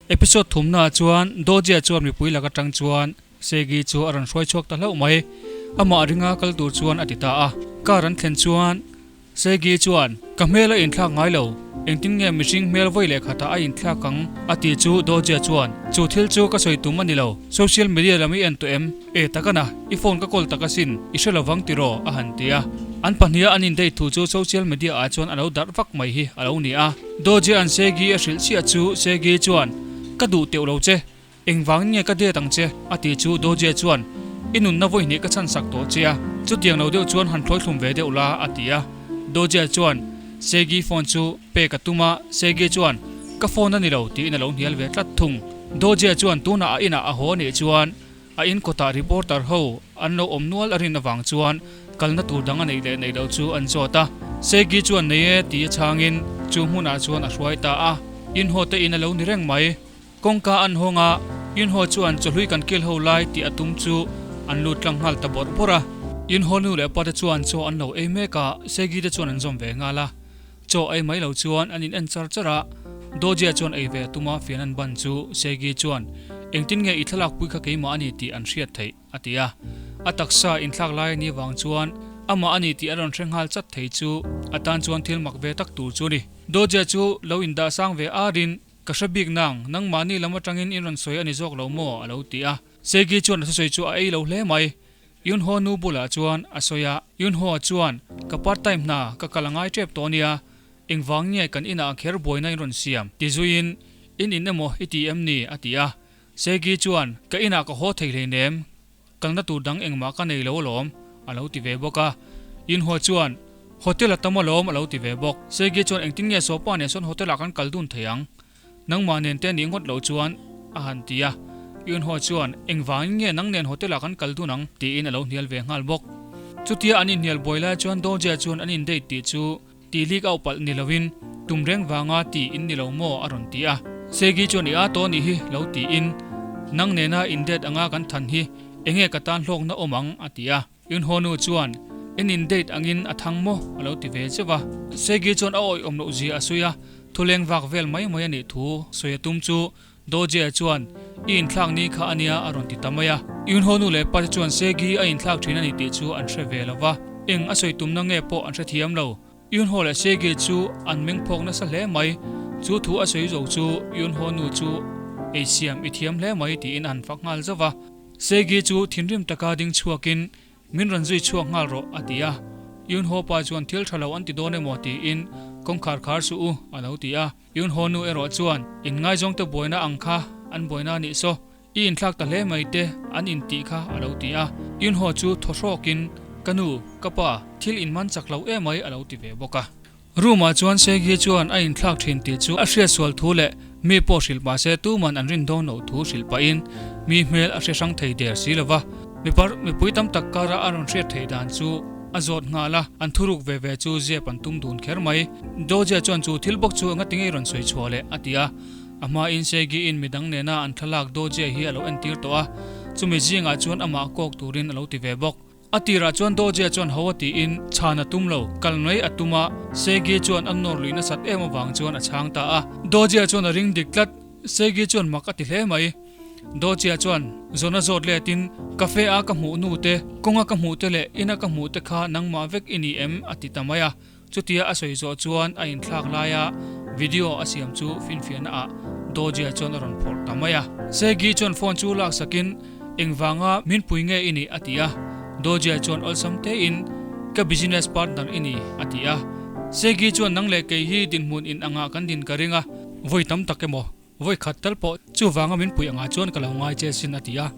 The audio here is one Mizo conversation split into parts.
Episode thumnaah chuan Dojia chuan mipui lak atang chuan Segi chu a rawn hruai chhuak ta hlauh mai. Amah ringa kal tur chuan a ti ta a. Car an thlen chuan Segi chuan, Ka hmel a inthlak ngai lo, engtin nge mihring hmel vawi leh khatah a inthlak ang? a ti chu Dojia chuan, Chu thil chu ka sawi tum a ni lo, social media lam i en tawh em? E takana, i phone ka call tak asin, i hre lovang tiraw? a han ti a. An pahniha an indate thu chu social media ah chuan a lo darh vak mai hi a lo ni a. Dojea'n Segi a hrilh chiah chu Segi chuan, Ka duh teuh lo che, engvangin nge ka date ang che? a ti chu Doje chuan, I nunna vawi hnih ka chhan sak tawh che a, chutiang lo deuh chuan han thlawi thlum ve deuh la, a ti a. Doje chuan Segi phone chu pek a tum a, Segi chuan, Ka phone a ni lo, tiin a lo hnial ve tlat thung. Doje chuan tunah a inah a haw a nih chuan, A in kawtah reporter ho an lo awm nual a rin avang chuan kalna tur dang a neih leh neih loh chu an zawt a. Segi chuan nei e ti a chhangin chu hmunah chuan a hruai ta a. Inhaw te in a lo ni reng mai. Kawngka an hawng a, Inhaw chuan chawhlui kan kil ho lai tih a tum chu an lut tlang nghal ta bawrh bawrh a. Inhaw nu leh pa te chuan chaw an lo ei mek a, Segi te chuan an zawm ve nghal a. Chaw ei mai lo chuan an in en char char a, Dojia chuan ei ve a tum a, fian an ban chu Segi chuan, Engtin nge i thlalak pui kha keimah a ni tih an hriat theih? a ti a. A taksa inthlak lai a nih vang chuan amah a ni tih a rawn hre nghal chat thei chu a tan chuan thil mak ve tak tur chu a ni. Dojia chu lo indah sang ve arin, Ka hre bik nang, nangmahni lam atangin in rawn sawi a ni zawk lo maw? a lo ti a. Segi chuan a thusawi chu a ei lo hle mai. Yunho nu bulah chuan a sawi a, Yunho chuan, Ka part time hna ka kal a ngai tep tawh nia, engvang nge kan inah kher buaina in rawn siam? ti zuiin, In in emaw i ti em ni? a ti a. Segi chuan, Ka inah ka haw thei hleinem, kalna tur dang engmah ka nei lo alawm, a lo ti ve bawk a. Yunho chuan, Hotel a tam alawm, a lo ti ve bawk. Segi chuan, Engtin nge Sopa nen sawn hotel ah kan kal dun thei ang? Nangmah nen te nih ngawt loh chuan a han ti a, Yunho chuan, Engvangin nge nang nen hotel ah kan kal dun ang? tiin a lo hnial ve nghal bawk. Chutia an inhnial buai lai chuan Doje chuan an indate tih chu ti lik auh palh ni loin tum reng vanga ti in ni lo maw a rawn ti a. Segi chuan i a tawh nih hi lo tiin, Nang nena indate anga kan than hi enge ka tan hlawkna awm ang? a ti a. Yunho nu chuan, In in date angin a thang maw? a lo ti ve zeuh a. Segi chuan a awih awm loh zia a sawi a, thuleng vak vel mai mai a nih thu sawi a tum chu Dojia chuan, I inthlak ni kha a nia a rawn ti ta mai a. Yunho nu leh pa te chuan Segi a inthlak thin a ni tih chu an hre ve lo va, eng a sawi tumna nge pawh an hrethiam lo. Yunho leh Segi chu an meng phawk nasa hle mai. Chu thu a sawi zo chu Yunho nu chu ei siam i thiam hle mai tiin a han fak nghal zauh va. Segi chu thinrim taka ding chhuakin, Min rawn zui chhuak nghal rawh, a ti a. Yunho pa chuan thil tha lo an ti dawn emaw tiin kawngkhar khar suh u, a lo ti a. Yunho nu erawh chuan, In ngaizawngte buaina ang kha an buaina a nih saw, i inthlak ta hle mai te an intih kha, a lo ti a. Yunho chu thaw hrawkin, Ka nu, ka pa, thil inman chak lo emai, a lo ti ve bawk a. Room-ah chuan Segi chuan a inthlak thin tih chu a hriat sual thu leh mi pawh hrilh mah se tuman an rin dawn loh thu hrilh pahin mi hmel a hre hrang thei der si lova. Mipar mipui tam tak kara a rawn hriat theih dan chu a zawt nghal a, an thuruk ve ve chu ziap an tum dun kher mai. Dojia chuan chu thil bawk chu enga tinge i rawn sawi chhuah leh a ti a. A hmain Segi-in midang nena an thlalak Dojia hi a lo entir tawh a, chumi zingah chuan amah kawk turin a lo ti ve bawk. A tirah chuan Dojia chuan ho a tiin chhan a tum lo, kal mai a tum a, Segi chuan a nawr lui nasat em avang chuan a chhang ta a. Dojia chuan a ring dik tlat, Segi chuan mak a ti hle mai. Dojia chuan zawn a zawt letin, Cafe a ka hmuh nu te, kawnga ka hmuh te leh ina ka hmuh te kha nangmah vek i ni em? a ti ta mai a. Chutia a sawi zawh chuan a inthlak laia video a siam chu finfiahna ah Dojia chuan a rawn phawrh ta mai a. Segi chuan phone chu laksakin, Engvanga min pui nge i nih? a ti a. Dojia chuan awlsam tein, Ka business partner i ni, a ti a. Segi chuan nang leh kei hi dinhmun in angah kan din ka ring a, vawi tam tak emaw, vawi khat tal pawh chuvanga min pui angah chuan ka lo ngai che sin, a ti a.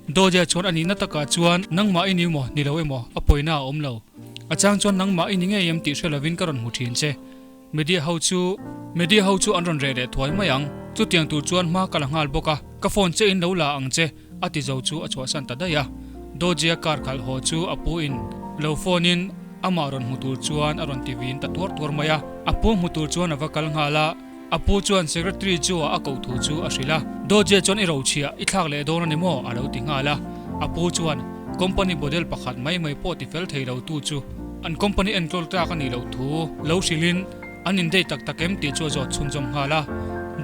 Dawia chuan a nihna takah chuan nangmah i ni maw ni lo emaw a pawina a awm lo. A chang chuan nangmah i ni ngei em tih hre lovin ka rawn hmu thin che. Media ho chu Media ho chu an rawn reh leh thuai mai ang. Chutiang tur chuan hma ka la nghal bawk a, ka phone che in lo la ang che a ti zo chu a chhuahsan ta daih a. Dawjia car khalh haw chu a pu in lo phone in amah rawn hmu tur chuan a rawn ti vin ta tuar tuar mai a. A pu hmu tur chuan a va kal nghal a. A pu chuan secretary chu a koh thu chu a hrilh a, Dawjia chuan i rochhiah i thlak leh dawn a ni maw? a lo ti nghal a. A pu chuan company model pakhat mai mai pawh ti fel thei lo tu chu an company enkawl tlak a nih loh thu lo hrilhin an indei tak tak em tih chu a zawt chhunzawm nghal a.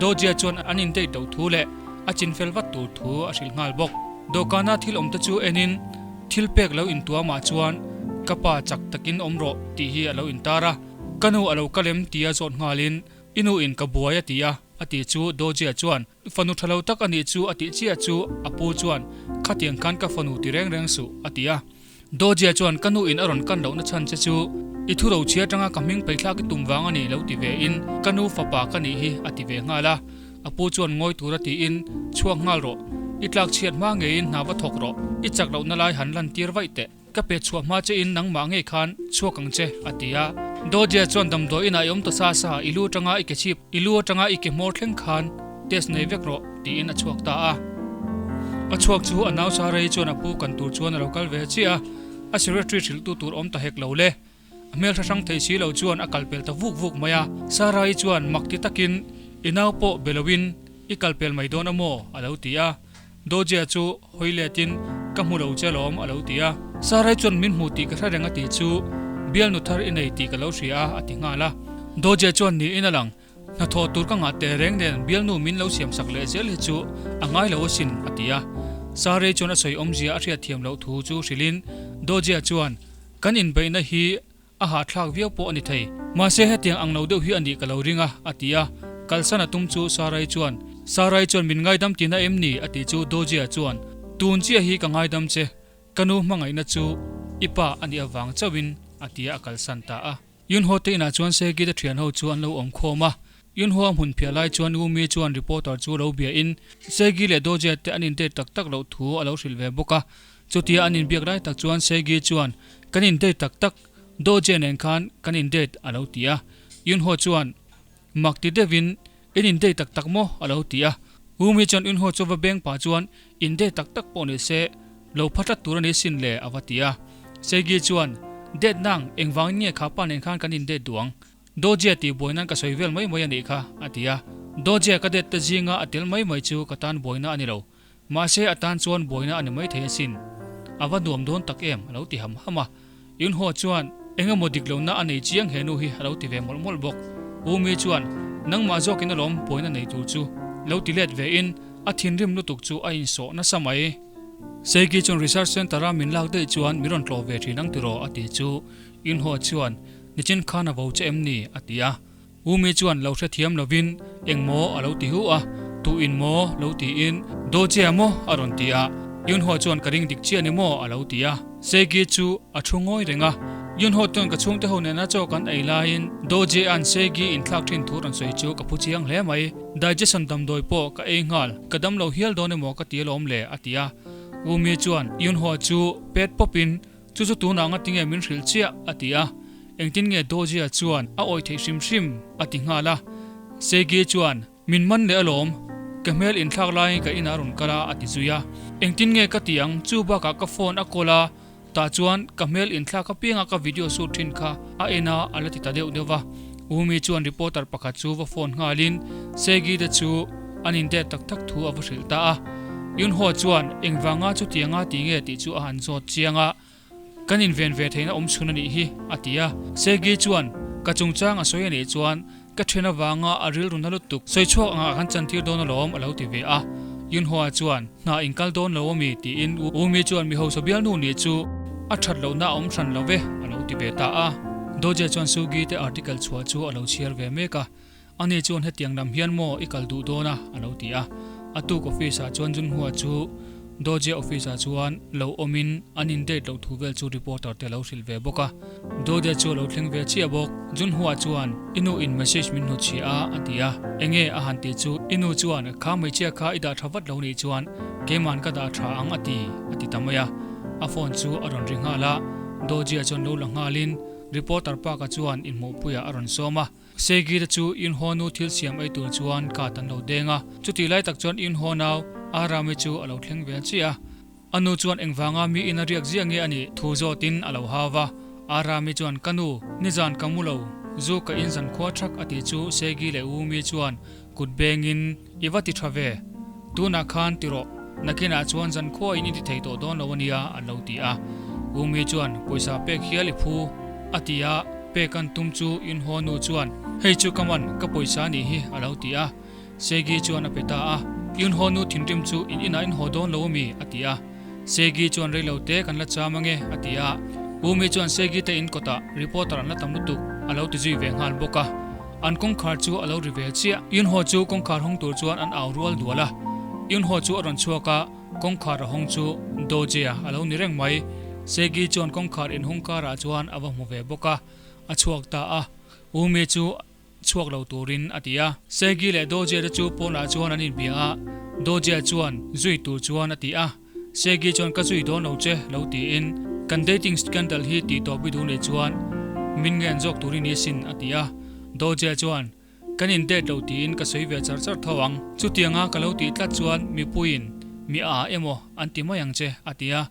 Dojia chuan an in date loh thu leh a chinfel vat tur thu a hrilh nghal bawk. Dawhkana thil awmte chu enin thil pek lo intuamah chuan ka pa chak takin awm rawh tih hi a lo intar a, ka nu a lo kal em tia zawt nghalin i nu in ka buai a ti a, a ti chu Dojia chuan fanu tha lo tak a nih chu a tih chiah chu a pu chuan khatiang khan ka fanu ti reng reng suh a ti a. Dawjia chuan ka nu in a rawn kan lohna chhan che chu i thu rochhia atanga ka hming peithlak i tum vang a ni lo ti ve in ka nu fapa ka nih hi a ti ve nghal a. A pu chuan ngawi tura tiin chhuak nghal rawh, i tlak chhiat hma ngeiin hna va thawk rawh, i chak lohna lai han lan tir vaih teh, ka pe chhuah hma che in nangmah ngei khan chhuak ang che a ti a. Dawjia chuan damdawi inah i awm ta sa sa, i lu atanga i ke chhip, i lu atanga i ke hmawr thleng khan test nei vek rawh tiin a chhuak ta a. A chhuak chu a nau Sarai chuan a pu kan tur chuan a lo kal ve chiah a, a secretary hrilhtu tur awm ta hek lo le. A hmeltha hrang thei si lo chuan a kal pel ta vuk vuk mai a. Sarai chuan mak ti takin i nau pawh be loin i kal pel mai dawn a maw? a lo ti a. Dojia chu hawi letin ka hmu lo che alawm a lo ti a. Sarai chuan min hmu tih ka hre reng a tih chu bialnu thar i nei tih ka lo hria a a ti nghal a. Dojia chuan niin a lang Hnathawh tur ka ngah teh reng nen bialnu min lo siam sak leh zel hi chu a ngai lo asin, a ti a. Sarei chuan a sawi awmzia a hriatthiam loh thu chu hrilhin Dojia chuan, Kan inbeihna hi a hahthlak viau pawh a ni thei. Mahse hetiang ang lo deuh hi a nih ka lo ring a, a ti a. Kalsan a tum chu Sarai chuan, Sarai chuan min ngaidam tihna em ni? a ti chu Dojia chuan, Tun chiah hi ka ngaidam che. Ka nu hmangaihna chu i pa a nih avang chauhin, a ti a, a kalsan ta a. Yunho te inah chuan Segi te thian ho chu an lo awm khawm a. Yunho a hmun phiah lai chuan Wumi chuan reporter chu lo bia in Segi leh Doje te an in date tak tak loh thu a lo hrilh ve bawk a. Chutia an inbiak lai tak chuan Segi chuan kan in date tak tak, Doje nen khan kan in date a lo ti a. Yunho chuan mak ti deuhin In in date tak tak maw? a lo ti a. Wumi chuan Yunho chu va beng pah chuan In date tak tak pawh ni se, lo pha tlat tur a ni sin le a va ti a. Segi chuan, Date nang, engvangin nge kha pa nen khan kan in date duh ang? Dojia tih buai nan ka sawi vel mai mai a nih kha, a ti a. Dojia ka date te zinga a tel mai mai chu ka tan buaina a ni lo. Mahse a tan chuan buaina a ni mai thei asin. A va nuam dawn tak em, a lo ti ham ham a. Yunho chuan, Eng emaw dik lohna a nei chiang he nu hi a lo ti ve mawlh mawlh bawk. Umi chuan, Nangmah zawkin alawm buaina nei tur chu lo ti let ve in a thinrim lutuk chu a insawh nasa mai. Seigi chuan Research Centre a min lak daih chuan min rawn tlawh ve thin ang tiraw a ti chu Yunho chuan, Nichin khan a vo che em ni? a ti a. Umi chuan lo hrethiam lovin eng maw a lo ti hu a, tu in maw lo tiin Dawchia maw a rawn ti a, Yunho chuan ka ring dik chiah ni maw a lo ti a. Seigi chu a thu ngawi reng a, Yunho chuan ka chhungte ho nena chaw kan ei laiin Dawjea'n Seigi inthlak thin thu rawn sawi chu ka phu chiang hle mai, digestion damdawi pawh ka ei nghal, ka dam lo hial dawn emaw ka ti alawm le a ti a. Umi chuan Yunho chu pet pawpin Chu chu tunah nga tinge min hrilh chiah? a ti a. Engtin nge Dawjia chuan a awih theih hrim hrim? a ti nghal a. Seigi chuan, Min man leh alawm, ka hmel inthlak laiin ka inah rawn kal a a ti zui a. Engtin nge ka ti ang? Chu bakah ka phone a call a, tah chuan ka hmel inthlak apianga ka video shoot thin kha a en a a la ti ta deuh deuh va. Umi chuan reporter pakhat chu va phone nghalin Seigi te chu an indate tak tak thu a va hrilh ta a. Yunho chuan engvanga chutianga ti nge tih chu a han zawt chiang a, Kan inven ve theihna awm chhun a nih hi, a ti a. Segi chuan ka chungchang a sawi a nih chuan ka then avanga a rilru na lutuk sawi chhuak angah kan chantir dawn alawm a lo ti ve a. Yunho-a chuan hna inkal dawn lo ami tiin Umi chuan mi hausa bialnu nih chu a that lohna a awm hran lo ve a lo ti ve ta a. Doje chuan Sugi te article chhuah chu a lo chhiar ve mek a. Ani chuan hetiang lam hian maw i kal duh dawn a? a lo ti a. A tuk office ah chuan Junhua chu Doje office ah chuan lo awmin an in date loh thu vel chu reporter te a lo hrilh ve bawk a. Doje chu a lo thleng ve chiah bawk. Junhua chuan i nu in message min hnutchhiah a a ti a. Enge a han tih chu i nu chuan kha hmeichhia kha i dah tha vat lo nih chuan keiman ka dah tha ang a ti a ti ta mai a. A phone chu a rawn ri nghal a. Doje chuan lo la nghalin reporter pa ka chuan inhmuhpuiah a rawn sawm a. Seigi te chu Inhaw nu thil siam ei tur chuan kat an lo deng a, chutih lai tak chuan Inhaw nau Arami chu a lo thleng vel chiah a. A nu chuan engvanga mi in a riak ziah nge a nih thu zawtin a lo hau va. Arami chuan Ka nu, nizan ka mu lo, zu ka in zan khua thak a tih chu Seigi leh Wumi chuan kut bengin I va ti tha ve, tunah khan ti rawh, nakinah chuan zan khua in i ti thei tawh dawn lo a nia an lo ti a. Umi chuan pawisa pek hial i phu a ti a, pek an tum chu Yunho nu chuan hei chu ka man, ka pawisa a nih hi a lo ti a. Segi chuan a pe ta a. Yunho nu thinrim chu in inah in haw dawn lo ami? a ti a. Segi chuan rei lo te kan la cham ange a ti a. Umi chuan Segi te in kawtah reporter an la tam lutuk a lo ti zui ve nghal bawk a. An kawngkhar chu a lo ri ve chiah. Yunho chu kawngkhar hawng tur chuan an au rual dual a. Yunho chu a rawn chhuak a, kawngkhar a hawng chu Dojia a lo ni reng mai. Segi chuan kawngkhar inhung karah chuan a va hmu ve bawk a, a chhuak ta a. Umi chu chhuak lo turin a ti a. Segi leh Dojia te chu pawnah chuan an inbia a, Dojia chuan zui tur chuan a ti a. Segi chuan ka zui dawn lo che lo tiin kan dating scandal hi tih tawp i duh nei chuan min ngen zawk turin i sin a ti a. Dojia chuan kan in date lo tiin ka sawi ve char char tho ang. Chutianga ka lo tih tlat chuan mipuiin mi a emaw an ti mai ang che a ti a.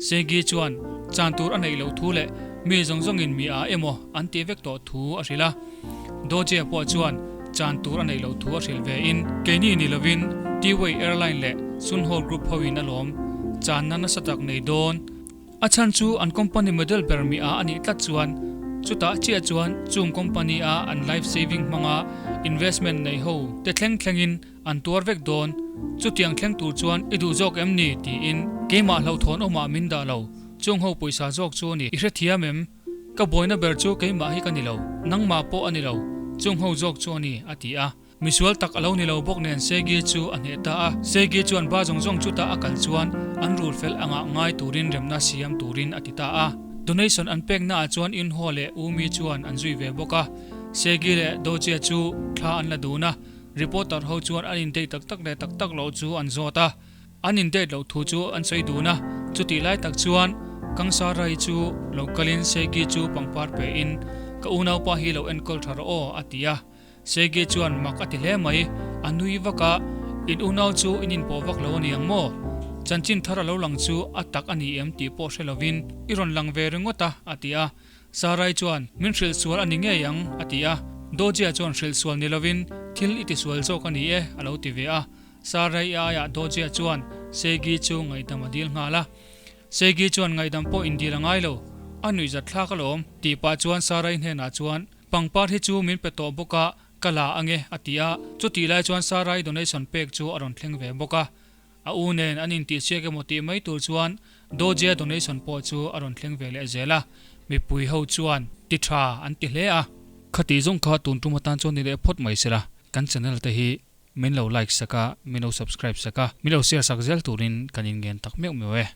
Segi chuan chan tur a neih loh thu leh mi zawng zawngin mi a emaw an tih vek tawh thu a hrilh a. Dojia pawh chuan chan tur a neih loh thu a hrilh ve in, keini ni lovin T-Way Airline leh Sunho Group hoin a lawm channa nasa tak nei dawn. A chhan chu an company model ber mi a anih tlat chuan chutah chiah chuan chung company a an life saving hmanga investment nei ho te thleng thlengin An tuar vek dawn. Chutiang thleng tur chuan i duh zawk em ni? tiin keimah hlauhthawn awmah min dah lo. Chung ho pawisa zawk chu a ni. I hrethiam em? Ka buaina ber chu keimah hi ka ni lo. Nangmah pawh a ni lo. Chung ho zawk chu a ni, a ti a. Misual tak a lo ni lo bawk nen Segi chu a hneh ta a. Segi chuan ba zawng zawng chutah a kal chuan an rul fel angah ngai turin remna siam turin a ti ta a. Donation an peknaah chuan Inho leh Umi chuan an zui ve bawk a. Segi leh Dojia chu thla an la dun a. Reporter ho chuan an in date tak tak leh tak tak loh chu an zawt a, an in date loh thu chu an sawi dun a, chutih lai tak chuan Kangsarai chu lo kalin Segi chu pangpar pe in ka unaupa hi lo enkawl tha rawh aw a ti a, Segi chuan mak a ti hle mai, a nui vak a, in unau chu in inpawh vak lo a ni ang maw? Chanchin thar a lo lang chu a tak a ni em tih pawh hre lovin i rawn lang ve ringawt a a ti a, Sarai chuan, Min hrilh sual a ni ngei ang, a ti a. Dojia chuan hrilh sual ni lovin, Thil i ti sual zawk a ni e, a lo ti ve a. Sarai aiah Dojia chuan Segi chu ngaihdam a dil nghal a. Segi chuan ngaihdam pawh indil a ngai lo, a nuihzat thlak alawm, tih pah chuan Sarai hnenah chuan, Pangpar hi chu min pe tawh bawk a, ka la ange, a ti a. Chutih lai chuan Sarai donation pek chu a rawn thleng ve bawk a. A u nen an intihsiak emaw tih mai tur chuan Dojia donation pawh chu a rawn thleng ve leh zel a, mipui ho chuan ti tha an ti hle a. Khatih zawng kha tun tum atan chuan ni leh phawt mai sela, kan channel te hi min lo like sak a, min lo subscribe sak a, min lo share sak zel turin kan inngen tak meuh meuh e.